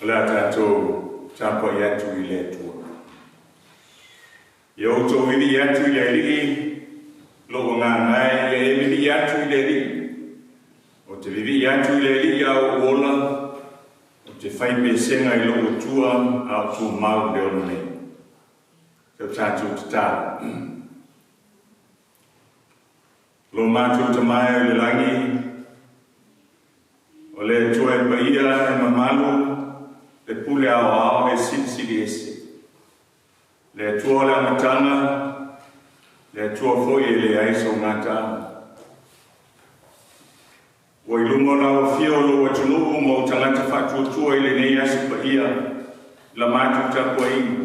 O le a tatou tapuai atu i le Atua. Ia outou vivii atu i le Alii, lou agaga e, ia e vivii atu i le Alii. Ou te vivii atu i le Alii a ou ola, ou te fai pesega i lou Atua a o tumau le ola nei. Seu tatou tatalo. Lo matou Tama e o i le lagi, o le Atua e paia e mamalu, le pule aoao e silisili ese. Le Atua o le amataga, le Atua foi e leai sou gataaga. Ua i luma o lau afio lou atunuu ma ou tagata faatuatua i lenei aso paia i la matou tapuaiga.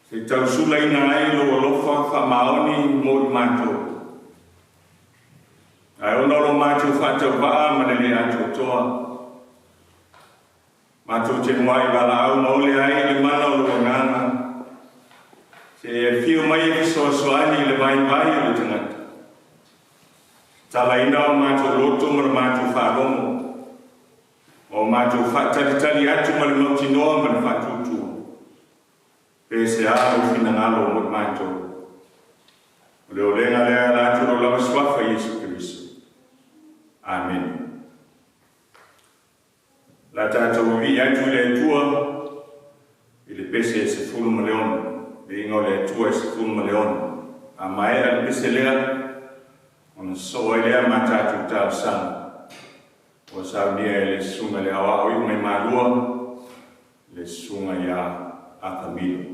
Se i tausulaina ai lou alofa faamaoni mo i matou. Ae ona o lo matou faatauvaa ma le le atoatoa, matou te muai valaau maole ai i le mana o lou Agaga, se e afio mai e fesoasoani i le vaivai o le tagata. Talaina o matou loto ma le matou faalogo, ma o matou faatalitali atu ma le mautinoa ma le faatuatua. Pe se a lou finagalo mo i matou. O le olega lea e ala atu i lou lava suafa Iesu Keriso. Amene. O le a tatou vivii atu i le Atua i le pese e 16, Viiga o le Atua e 16. A maea le pese lea, ona sosoo ai lea ma tatou talosaga. Ua saunia e le Susuga i le Aoao Iumaimalua, le Susuga ia Arthur Milo.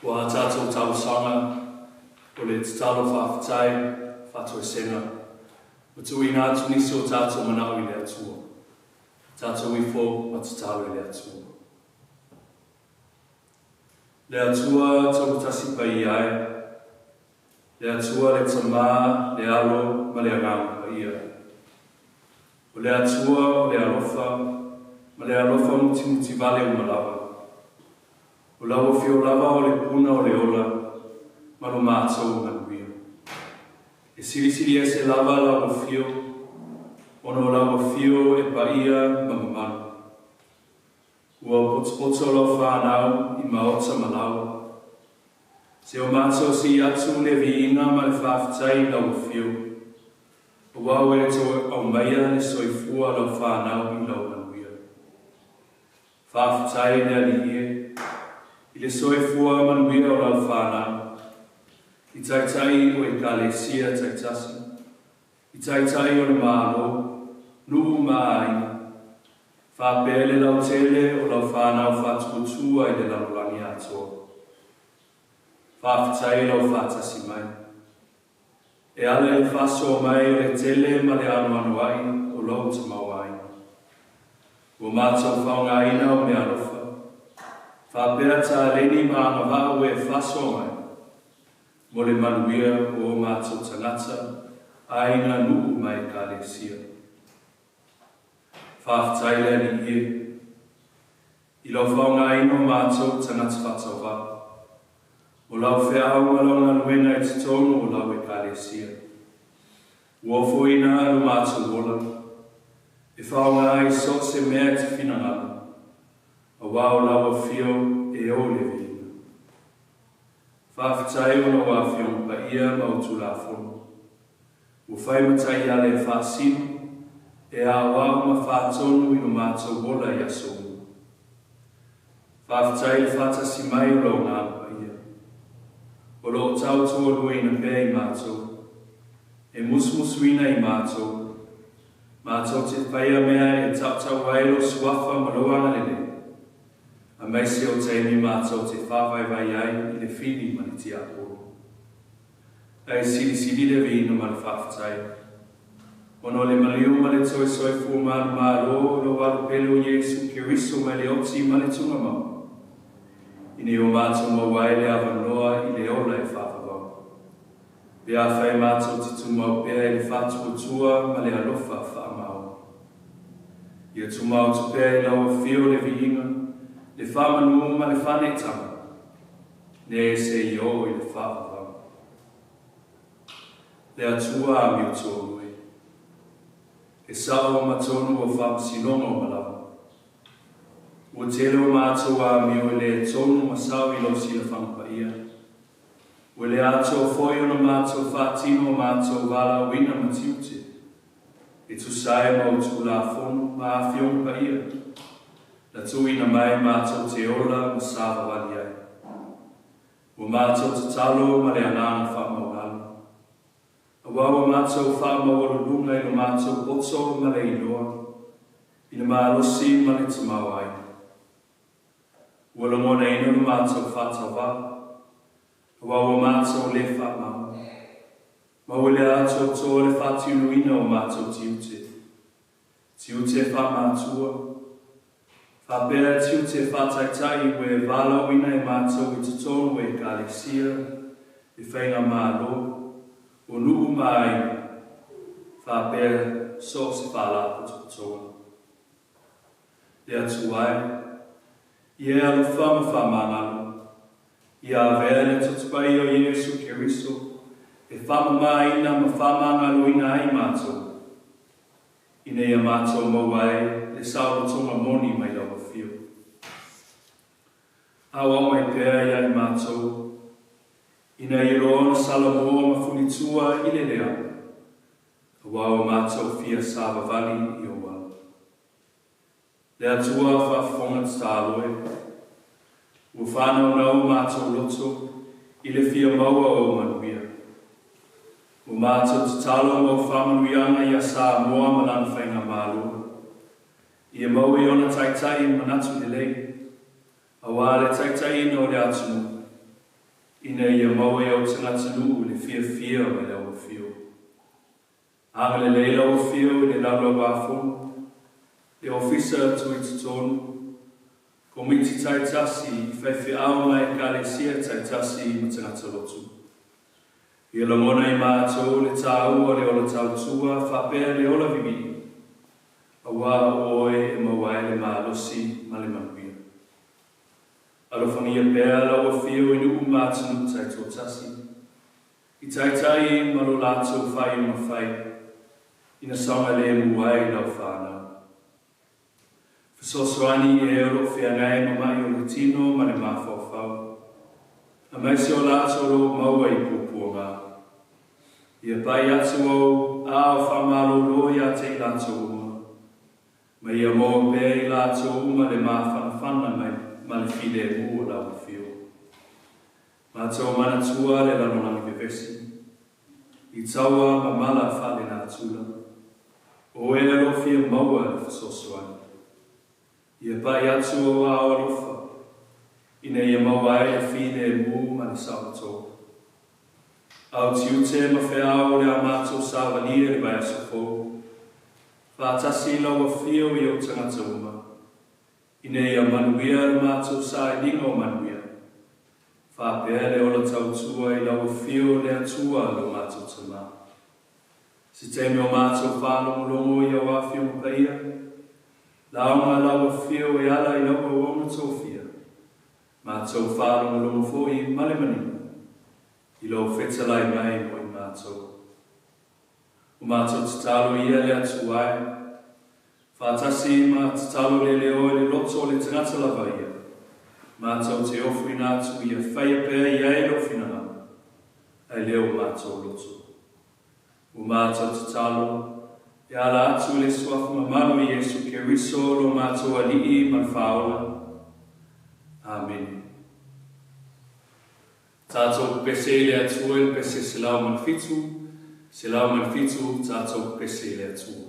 Ua a tatou talosaga, o le tatalo faafetai, faatoesega, ua tuuina atu nisi o tatou manao i le Atua. Tatou ifo ma tatalo i le Atua. Le Atua Tautasi Paia e, le Atua le Tamā, le Alo ma le Agaga Paia. O le Atua o le alofa ma le alofa mutimutivale uma lava. O lau afio lava o le puna o le ola ma lo matou manuia. E silisili ese lava lau afio, ona o lau afio e paia ma mamalu. Ua potopoto lau fanau i maota ma laoa. Se o matou sii atu le viiga ma le faafetai i lau afio, aua ua e toe aumaia le soifua lau fanau i lau manuia. Faafetai le Alii e, i le soifua manuia o lau fanau, i taitai o Ekalesia taitasi, i taitai o le Malo, nuu ma aiga, faapea le lautele o lau fanau faatuatua i le lalolagi atoa. Faafetai lau faatasi mai. E ala i le faasoa mai o le tele ma le anoanoai o lou tamaoaiga. Ua matou faaaogaina au meaalofa, faapea taleni ma agavaa ua e faasoa mai, mo le manuia o o matou tagata, aiga, nuu ma Ekalesia. Faafetai le Alii e, i lau faaaogaina o matou tagata faatauvaa, o lau feau ma lau galuega i totonu o lau Ekalesia. Ua ofoina lo matou ola, e faaaoga ai so o se mea e te finagalo, aua o lau afio e ou le viiga. Faafetai ona o Afioga Paia ma au Tulafono, ua fai ma taiala e faasino, e aoao ma faatonu i lo matou ola i aso uma. Faafetai i le faatasi mai o lou Agaga Paia, o lo o tautualuaina pea i matou, e musumusuina i matou, matou te faia mea e tautau ai lou Suafa ma lou agalelei, aemaise o taimi matou te faavaivai ai i le fili ma le tiapolo. Ae silisili le viiga ma le faafetai, ona o le maliu ma le toe soifua manumalo o lou Alo pele o Iesu Keriso mai le oti ma le tugamau, ina ia o matou maua ai le avanoa i le ola e faavavau, pe afai matou te tumau pea i le faatuatua ma le alofa faamaoni. Ia tumau atu pea i lau afio le viiga, le faamanu ma le faaneetaga, nei seia oo i le faavavau. Le Atua amio tonu e. E sao ma tonu o faamasinoga uma lava. Ua tele o matou amio e le tonu ma sao i lou silafaga paia. Ua le atoa foi ona matou faatino o matou valaauina ma tiute, e tusa ai ma ou Tulafono ma Afioga Paia, na tuuina mai matou te ola ma savavali ai. Ua matou tatalo ma le agaga faamaualalo, aua ua matou faamaualuluga i lo matou poto ma le iloa, i le malosi ma le tamaoaiga. Ua lagonaina lo matou faatauvaa, aua ua matou le faamaoni, ma ua le atoatoa le faatinoina o matou tiute, tiute faamatua, faapea tiute faataitai ua e valaauina e matou i totonu o Ekalesia, le faigamalo, o nuu ma aiga, faapea so o se faalapotopotoga. Le Atua e, ia e alofa ma faamagalo, ia avea le Toto Paia o Iesu Keriso e faamamaina ma faamagaloina ai matou, ina ia matou maua ai le saolotoga moni mai lau Afio. Auau mai pea ia i matou, ina ia iloa ona salamoa ma fulitua i le leaga, aua ua matou fia savavali i ou ala. Le Atua faafofoga tatalo e, ua faanaunau matou loto i le fia maua o ou manuia. Ua matou tatalo ma ou faamanuiaga ia Samoa ma lana faigamalo, ia maua i ona taitai manatu lelei, aua le taitaiina o le atunuu, ina ia maua i ou tagatanuu le fiafia mai lau afio. Agalelei lau afio i le laulauafono, Le Ofisa Tuitotonu, Komiti taitasi, faifeau ma ekalesia taitasi ma tagata lotu. Ia lagona i matou le tāua o le ola tautua faapea le ola vivii, auā o oe e maua ai le malosi ma le manuia. Alofagia pea lau afio i nuu ma atunuu taitoatasi, i taitai ma lo latou faaiuga fai, ina saogalemu ai lau fanau. Fesoasoani i e o lo o feagai ma ma'i o le tino ma le mafaufau, aemaise o latou o lo o maua i puapuaga. Ia pai atu ou aao faamalōlō ia te i latou uma, ma ia maua pea i latou uma le mafanafana ma le filemu o lau afio. Matou manatua le lalolagi vevesi, i taua ma mala faalenatura, o e o lo o fia maua le fesoasoani. Ia pai atu ou aao alofa, ina ia maua ai le filemu ma le saolotoga. A o tiute ma feau o le a matou savalia i le vaiaso fou, faatasi i lau afio i ou tagata uma, ina ia manuia le matou sailiga o manuia, faapea le ola tautua i lau afio le Atua lo matou Tamā. Se taimi o matou faalogologo i au Afioga Paia, lauga lau afio e ala i lau auauna tofia, matou faalogologo foi ma le manino i lou fetalai mai mo i matou. O matou tatalo ia le Atua e, faatasi ma tatalo leleoa i le loto o le tagata lava ia, matou te ofoina atu ia faia pea i ai lou finagalo, ae le o matou loto. Ua matou tatalo, e ala atu i le Suafa mamalu o Iesu Keriso lo matou Alii ma le Faaola. Amene. Tatou pepese i le Atua i le pese 107, 107, tatou pepese i le Atua.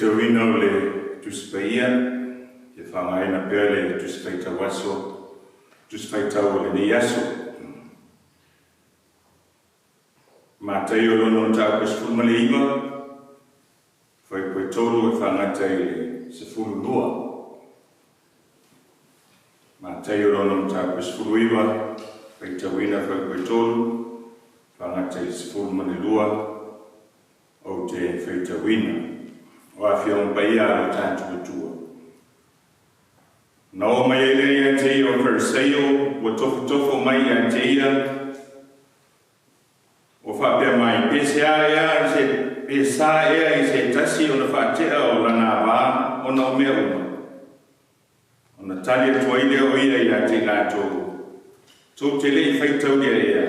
faitauina o le Tusi Paia, e faaaogaina pea le Tusi Faitau Aso, Tusi Faitau o lenei aso. Mataio lona mataupu e 19, fuaiupu e 3 e faagata i le 12. Mataio lona mataupu e 19, faitauina fuaiupu e 3, faagata i le 12, ou te faitauina. O Afioga Paia a lo tatou Atua. Na oo mai ai lea ia te ia o Fariseio ua tofotofo mai ia te ia, ua faapea mai, Pe se a ea i se, pe sa ea i se tasi ona faatea o lana avā ona o mea uma? Ona tali atu ai lea o ia ia te i latou, Tou te le i faitaulia ea,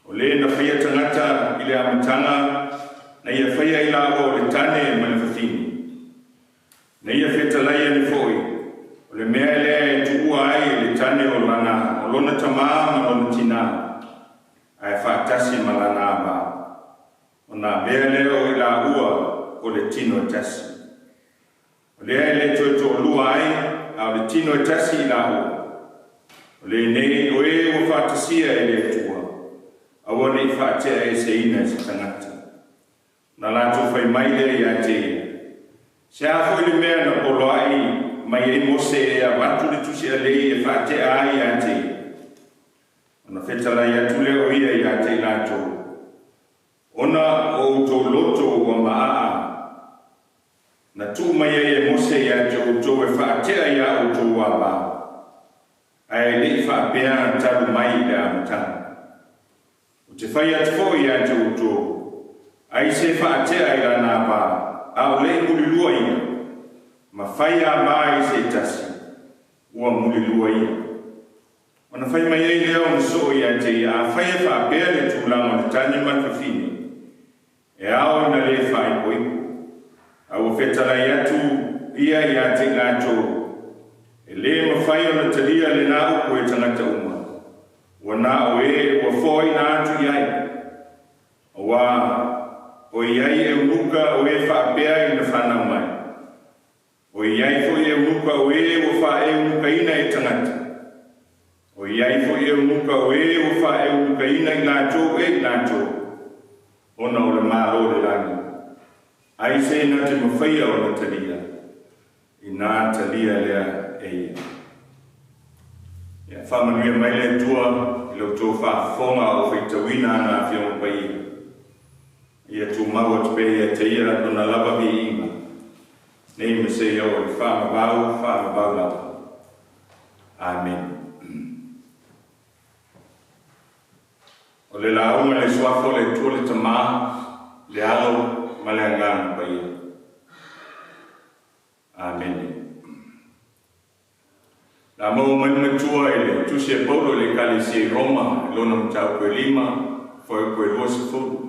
o le na faia tagata i le amataga, na ia faia i laua o le tane ma le fafine? Na ia fetalai ane foi, o le mea lea e tuua ai e le tane o lana, o lona tamā ma lona tinā, ae faatasi ma lana avā, ona avea lea o i laua o le tino e tasi. O lea e le toe toalua ai, a o le tino e tasi i laua. O lenei, o e ua faatasia e le Atua, aua ne i faateaeseina e se tagata. Na latou fai mai lea ia te ia, Se a foi le mea na poloai mai ai Mose e avatu le tusi alei e faatea ai ia te ia? Ona fetalai atu lea o ia ia te i latou, Ona o outou loto ua maaa, na tuu mai ai e Mose ia te outou e faatea iā outou avā, ae le i faapea talu mai i le amataga. Ou te fai atu foi ia te outou, ai se faatea i lana avā, a o le i mulilua ia, ma fai avā i se tasi, ua mulilua ia. Ona fai mai ai lea o na soo ia te ia, afai e faapea le tulaga o le tane ma le fafine, e ao ina le faaipoipo. A ua fetalai atu ia ia te i latou, e le mafai ona talia lenā upu e tagata uma, ua na o e ua foaina atu i ai, auā o i ai eunuka o e faapea ina fanau mai, O i ai foi eunuka o e ua faaeunukaina e tagata. O i ai foi eunuka o e ua faaeunukaina i latou e i latou, ona o le Malo o le lagi. Ai se na te mafaia ona talia, inā talia lea e ia. Ia faamanuia mai le Atua i la outou faafofoga a o faitauina ana Afioga Paia. Ia tumau atu pea ia te ia lona lava viiga, nei ma seia oo i le faavavau, faavavau lava. Amene. O le lauga i le Suafa o le Atua le Tamā, le Alo ma le Agaga Paia. Amene. Na maua mai le matua i le Tusi a Paulo i le Ekalesia i Roma i lona mataupu e 5, fuaiupu e 20.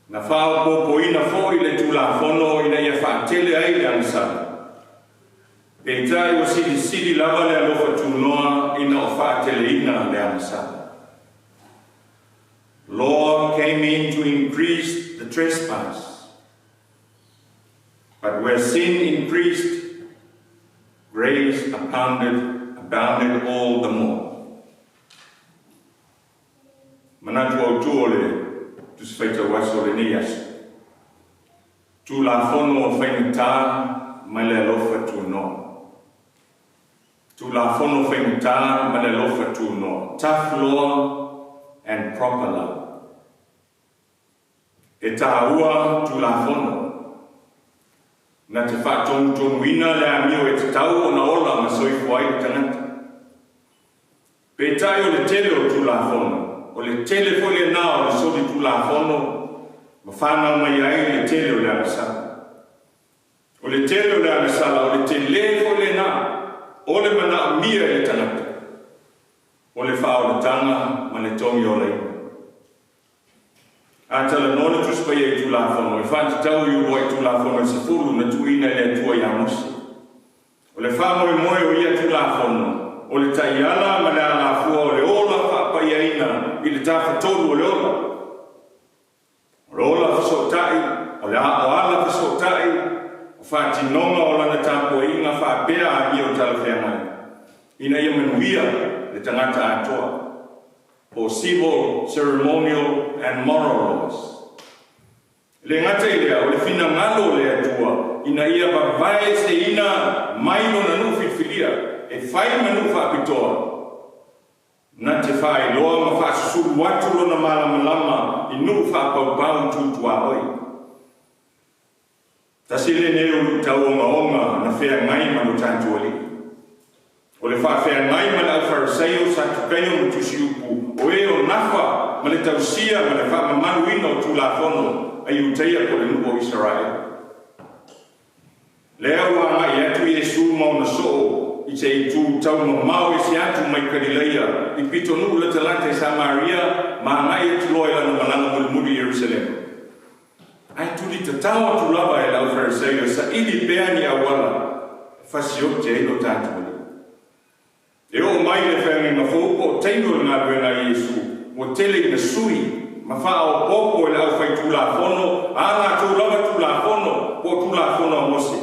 Na faaopoopoina foi le Tulafono ina ia faatele ai le agasala. Peitai ua silisili lava le alofa tunoa ina o faateleina le agasala. Law came in to increase the trespass. But where sin increased, grace abounded, abounded all the more. Manatu autū o le Tusi Faitau Aso o lenei aso. Tulafono o faigata ma le alofa tunoa. Tulafono faigata ma le alofa tunoa. Tough law and proper love. E tāua Tulafono. Na te faatonutonuina le amio e tatau ona ola ma soifua ai le tagata. Peitai o le tele o Tulafono, o le tele foi lenā o le soli Tulafono ma fanau mai ai le tele o le agasala. O le tele o le agasala, o le telē foi lenā o le manaomia e le tagata, o le faaolataga ma le togiolaina. A talanoa le Tusi Paia i Tulafono, e faatatau i uluai Tulafono e 10 na tuuina e le Atua iā Mose. O le faamoemoe o ia Tulafono, o le taiala ma le alafua o le ola faapaiaina i le tafatolu o le ola. O le ola fesootai, O le a o ala fesootai, o faatinoga o Lana tapuaiga faapea amio talafeagai, ina ia manuia le tagata atoa, po o civil, ceremonial and moral laws. E le gata i lea, o le finagalo o le Atua ina ia vavaeseina mai Lona nuu filifilia e fai ma nuu faapitoa, na te faailoa ma faasusulu atu Lona malamalama i nuu faapaupau tu tuaoi. Tasi lenei o luitau ogaoga na feagai ma lo tatou Alii. O le faafeagai ma le Aufarisaio, Satukaio ma Tusiupu, o e o nafa ma le tausia ma le faamamaluina o Tulafono a Iutaia po o le nuu o Isaraelu. Lea ua agai atu Iesu ma ona soo i se itu taumamao ese atu mai Kalilaia i pitonuu latalata i Samaria ma agai atu loa i lana malaga mulimuli i Ierusalema. Ae tulitatao atu lava e le Aufarisaio e saili pea ni auala e fasiote ai lo tatou Alii. E oo mai le feagaiga fou po o taimi o le galuega a Iesu, ua tele ina sui ma faaopoopo e le aufaitulafono a latou lava Tulafono po o Tulafono a Mose,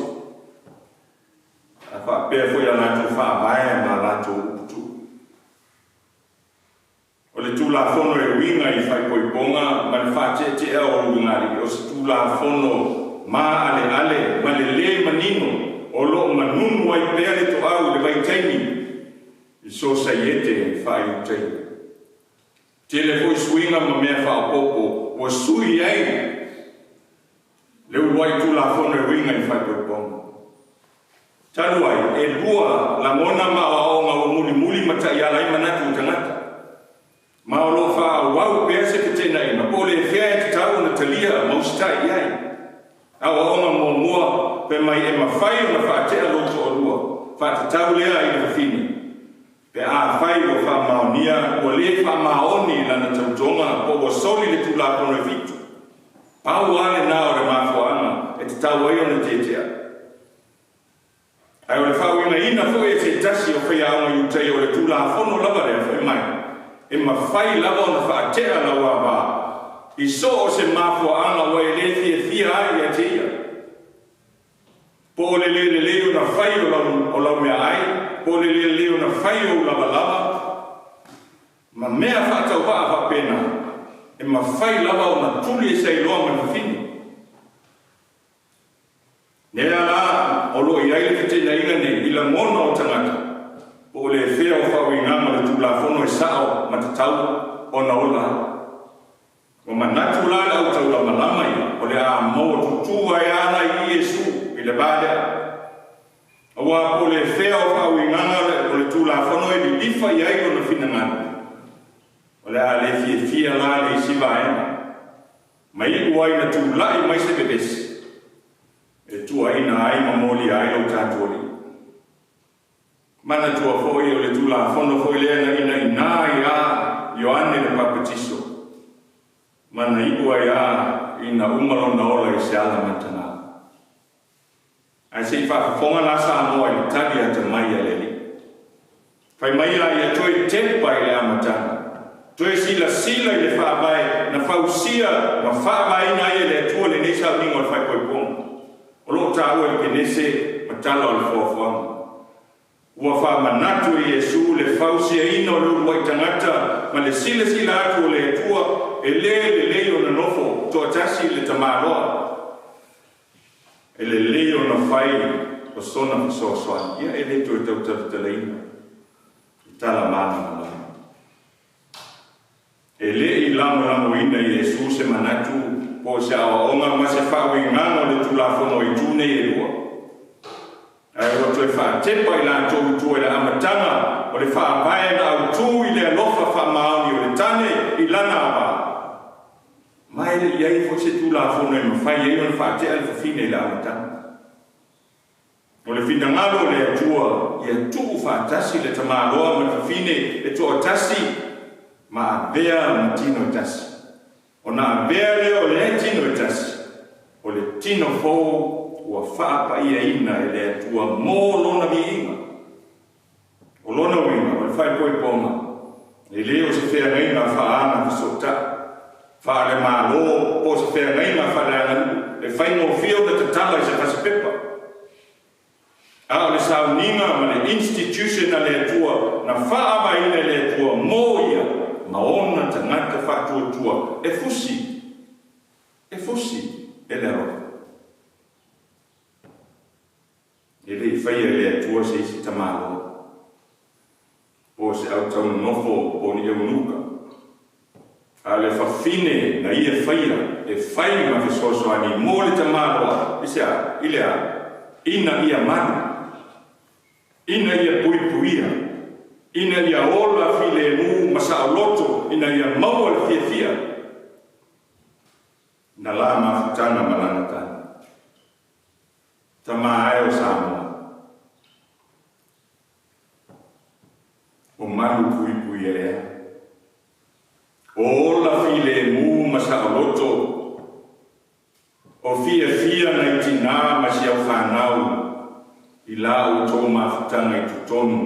a faapea foi a latou faavae ma a latou upu tuu. O le Tulafono e uiga i faaipoipoga ma le faateatea o ulugalii, o se Tulafono maaleale ma le lē manino o lo o manunu ai pea le toau i le vaitaimi i sosaiete faa-Iutaia. Tele foi suiga ma mea faaopoopo ua sui ai le uluai Tulafono e uiga i faaipoipoga. Talu ai, e lua lagona ma aoaoga ua mulimuli ma taiala ai manatu o tagata. Ma o lo o faaauau pea se feteenaiga po o le fea e tatau ona talia ma usitai i ai. Aoaoga muamua, fai mai e mafai ona faatea lou toalua, faatatau lea i le fafine, pe afai ua faamaonia ua le faamaoni i lana tautoga po ua soli le Tulafono e fitu. Pau lava lena o le mafuaaga e tatau ai ona tetea. Ae o le faauigaina foi e se tasi o faiaoga Iutaia o le Tulafono lava lea, fai mai, e mafai lava ona faatea lau ava i so o se mafuaaga ua e le fiafia ai ia te ia, po o le le lelei ona fai o lau, o lau meaai, po o le le lelei ona fai o ou lavalava, ma mea faatauvaa faapena, e mafai lava ona tuli ese ai loa ma le fafine. Lea la o lo o i ai le feteenaiga nei i lagona o tagata, po o le fea o faauigaga o le Tulafono e sao ma tatau ona ola ai. Ua manatu la le au taulamalama ia, o le a maua tutū ai ala i Iesu i le va lea. Aua po o le fea o faauigaga o le Tulafono e lilifa i ai lona finagalo, o le a le fiafia la le isi vaega. Ma iu ai na tulai mai se vevesi e tuuaina ai ma molia ai lo tatou Alii. Manatua foi o le Tulafono foi lea na inaina ai a Ioane le Papatiso, ma na iu ai a ina uma lona ola i se ala matagā. Ae se i faafofoga la Samoa i le tali atamai a le Alii. Fai mai a ia toe tepa i le amataga, toe silasila i le faavae na fausia ma faavaeina ai e le Atua lenei sauniga o le faaipoipoga, o lo o taua i le Kenese ma tala o le foafoaga. Ua faamanatu e Iesu le fausiaina o le uluai tagata ma le silasila atu o le Atua e le lelei ona nofo toatasi le tamaloa. E lelei ona fai o sona fesoasoani, ia e le toe tau talatalaina i tala malamalama. E le i lagolagoina e Iesu se manatu po o se aoaoga ma se faauigaga o le Tulafono i itu nei e lua. Ae ua toe faatepa i latou i tua i le amataga o le faavae na autū i le alofa faamaoni o le tane i lana ava. Ma e le i ai foi se Tulafono e mafai ai ona faatea le fafine i le amataga. O le finagalo o le Atua ia tuu faatasi le tamaloa ma le fafine e toatasi ma avea ma tino e tasi. Ona avea lea o lea tino e tasi, o le tino fou ua faapaiaina e le Atua mo lona viiga. O lona uiga, o le faaipoipoga, e le o se feagaiga faaagafesootai, faale-Malo po o se feagaiga faaleaganuu e fai na fa'avaeina e le Atua mo ia ma ona tagata fa'atuatua e fusi, e fusi e le alofa. E le i faia e le Atua se isi tamaloa, po o se autaunonofo po o ni eunuka, a o le fafine na ia faia e fai ma fesoasoani mo le tamaloa, i se a? I le a? Ina ia malu, ina ia puipuia, ina ia ola filemu ma saoloto, ina ia maua le fiafia na la mafutaga ma lana tane. Tama ae o Samoa, o malu puipuia ea, o ola filemu ma saoloto, o fiafia nai tinā ma si au fanau i la outou mafutaga i totonu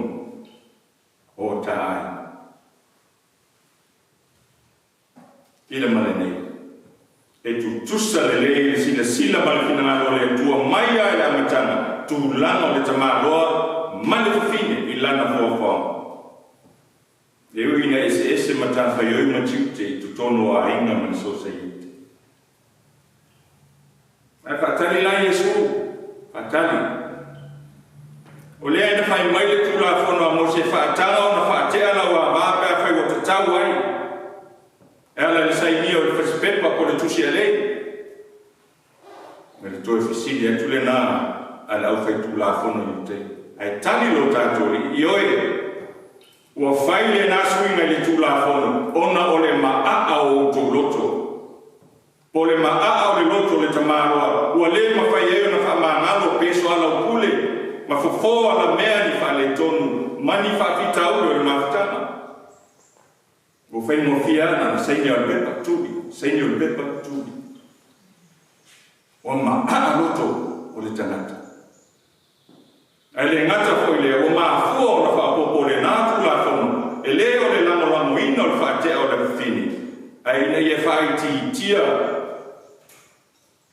o ta aiga. I le ma lenei, e tutusa lelei le silasila ma le finagalo o le Atua mai lava i le amataga, tulaga o le tamaloa ma le fafine i Lana foafoaga. E ui ina eseese matafaioi ma tiute i totonu o aiga ma le sosaiete. Ae faatali la Iesu, faatali. O lea na fai mai le Tulafono a Mose e faataga ona faatea lau ava pe afai ua tatau ai e ala i le sainia o le fasipepa po o le tusi alei. Ma le toe fesili atu lena a le aufaitulafono Iutei, Ae tali lo tatou Alii, Ioe, ua fai lena suiga i le Tulafono ona o le maaa o outou loto. Po o le maaa o le loto o le tamaloa ua le mafai ai ona faamagalo pe soalaupule ma fofo alamea ni faaletonu ma ni faafitauli o le mafutaga. Ua faigofie lava na ona saini o le pepa, tuli, saini o le pepa, tuli. Ua maaa loto o le tagata. Ae le gata foi lea, ua mafua ona faaopoopo lenā Tulafono, e le o le lagolagoina o le faatea o le fafine, ae ina ia faaitiitia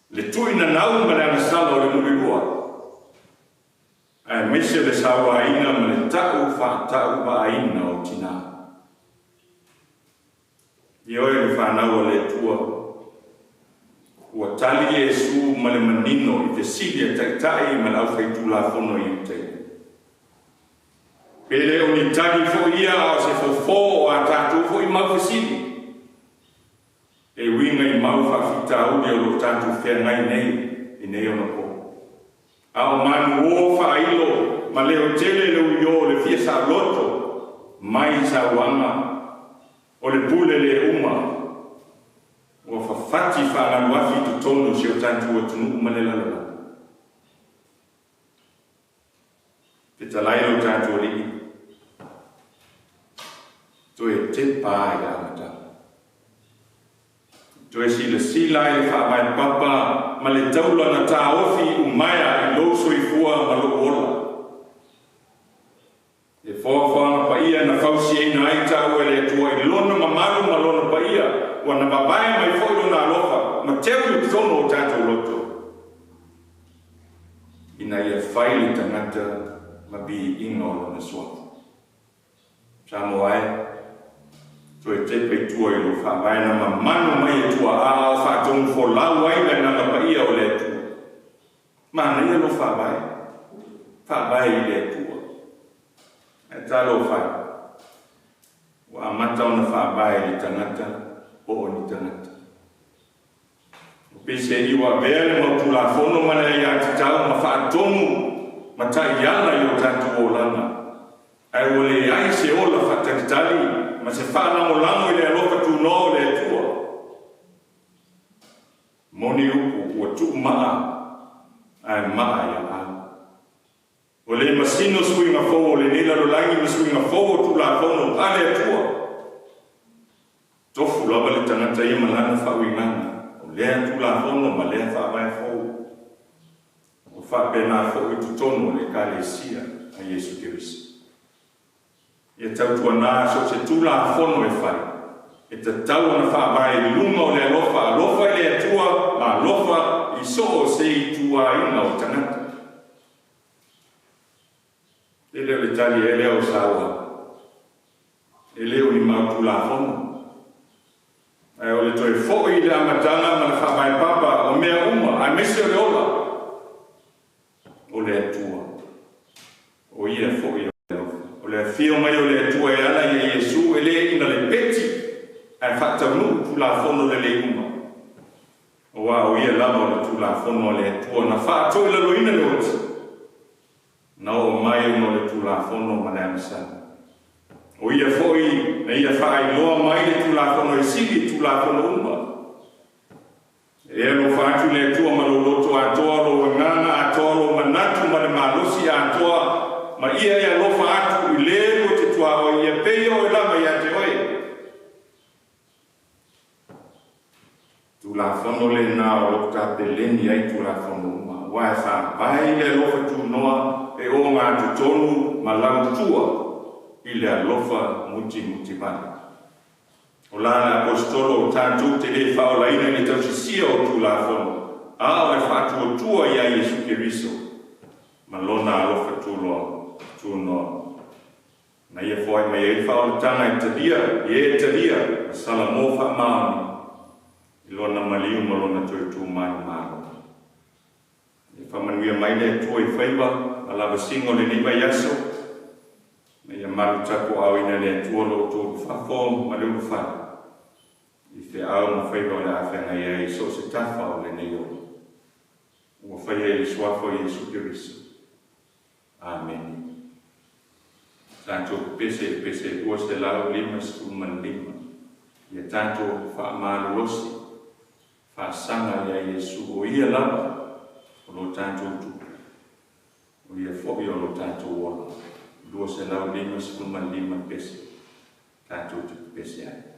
le tuuinanau ma le agasala o le mulilua, aemaise o le sauaina ma le ta'u faata'uvaaina o tinā. Ioe le fanau a le Atua, ua tali Iesu ma le manino i fesili a Taitai ma le Aufaitulafono Iutaia. Pe le o ni tali foi ia a o se fofo o a tatou foi mau fesili e uiga i mau faafitauli o lo o tatou feagai nei i nei ona po. A o manuō faailo ma leo tele le uiō o le fia saoloto mai sauaga o le pule le uma ua fafati faagaluafi i totonu o si o tatou atunuu ma le lalolagi. Fetalai lo tatou Alii, toe tepa ai le amataga. Toe silasila ai le faavae papa ma le taula na taofi i umaea i lou soifua ma lou ola. Le foafoaga paia na fausiaina ai taua e le Atua i Lona mamalu ma Lona paia, ua na vavae mai foi Lona alofa ma teu i totonu o tatou loto, ina ia fai le tagata ma viiga o Lona suafa. Samoa e, toe tepa i tua i lou faavae na mamanu mai e tuaa o faatonu folau ai le agaga paia o le Atua. Manaia lou faavae, faavae i le Atua. Ae talofa e, ua amata ona faavae i le tagata po o ni tagata. O peiseai ua avea le mau Tulafono ma le aiatatau ma faatonu ma taiala i o tatou olaga, ae ua leai se ola faatalitali ma se faalagolago i le alofa tunoa o le Atua. Moni upu ua tuu maa ae maa ia au. Ua le masino suiga fou o lenei lalolagi ma suiga fou o Tulafono a le Atua. Tofu lava le tagata ia ma lana faauigaga o lea Tulafono ma lea faavae fou. Ua faapena foi i totonu o le Ekalesia a Iesu Keriso. Ia tautuanā so o se Tulafono e fai, e tatau ona faavae i luga o le alofa, alofa i le Atua ma alofa i so o se ituaiga o tagata. E le o le tali ea lea o sauaga. E le o ni mau Tulafono, ae o le toe fo'i i le amataga ma le faavaepapa o mea uma, aemaise o le ola, o le Atua, o Ia foi o le alofa. O le afio mai o le Atua e ala ia Iesu e le ina le peti ae faataunuu Tulafono lelei uma, auā o Ia lava o le Tulafono a le Atua na faatoilaloina le oti, na oo mai ona o le Tulafono ma le agasala. O Ia foi na Ia faailoa mai le Tulafono e sili i Tulafono uma. E alofa atu i le Atua ma lou loto atoa, lou agaga atoa, lou manatu ma le malosi atoa, ma ia e alofa atu i le lua te tuaoi ia pei oe lava ia te oe. Tulafono lena o lo o tapeleni ai Tulafono uma, aua e faavae i le alofa tunoa e ogatotonu ma lautua i le alofa mutimutivale. O la le Aposetolo o tatou te le faaolaina i le tausisia o Tulafono, a o le faatuatua iā Iesu Keriso ma Lona alofa tuloa, tunoa. Na ia foai mai ai le faaolataga e talia, i e talia, ma salamo faamaoni i Lona maliu ma Lona toe tu manumalo. Ia faamanuia mai le Atua i faiva ma lavasiga o lenei vaiaso, ma ia malu tapuaaoina e le Atua lo outou ulufafo ma le ulufale i feau ma faiva o le a feagai ai i so o se tafa o lenei ola. Ua faia i le Suafa o Iesu Keriso. Amene. Tatou pepese i le pese 255. Ia tatou faamalolosi, faasaga ia Iesu, o Ia lava o lo tatou tupu, o Ia foi o lo tatou ola. 255 pese tatou te pepese ai.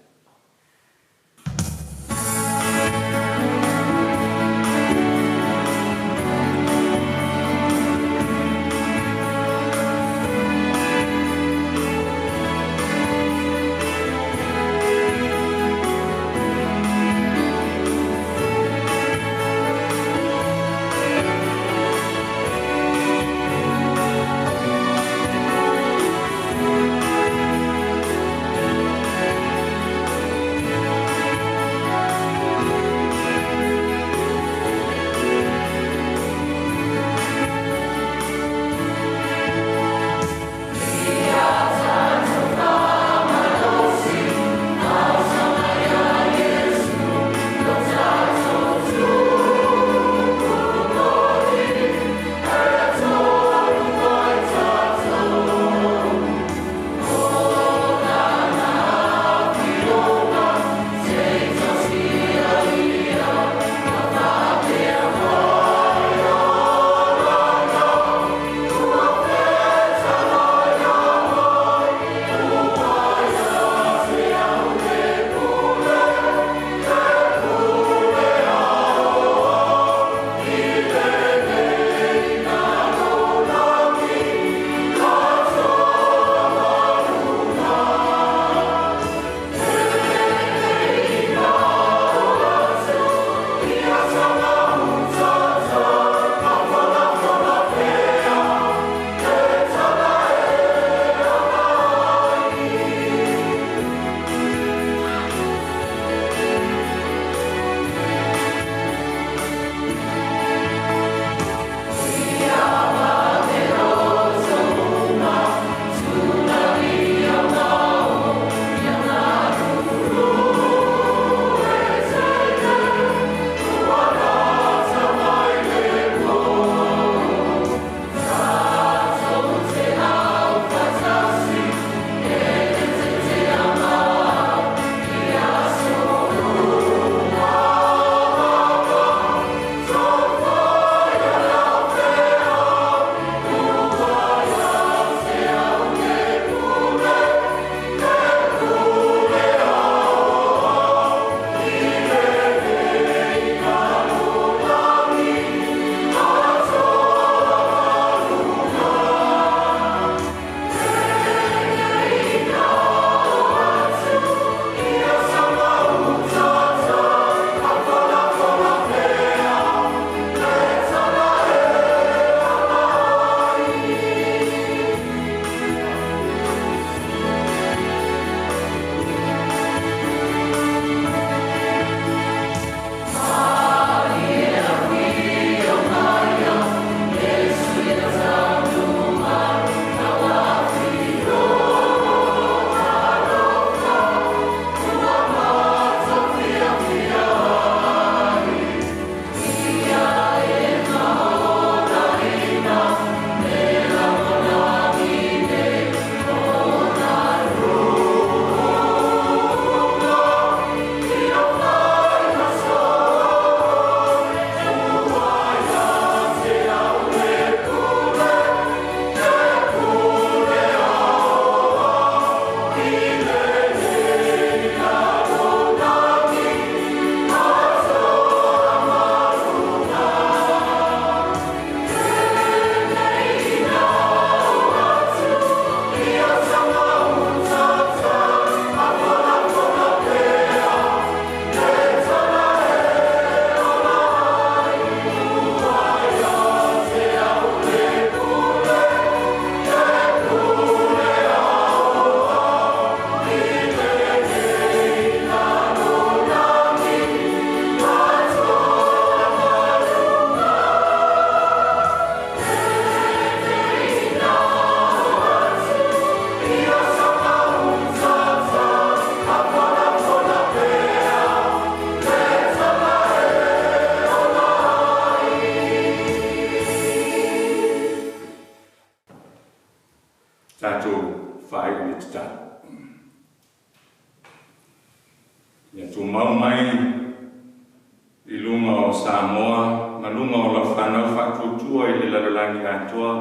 Samoa ma luga o lau fanau faatuatua i le lalolagi atoa,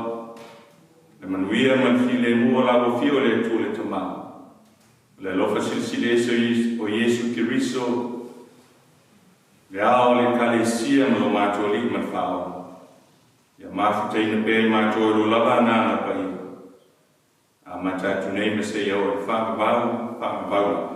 le manuia ma le filemu o la ua afio le Atua le Tama, le alofa silisili ese o Iesu Keriso, le ao o le Ekalesia ma lo matou Alii ma le Faaola, ia mafutaina pea i matou e lua lava Agaga Paia, amata atu nei ma seia oo i le faavavau, faavavau lava.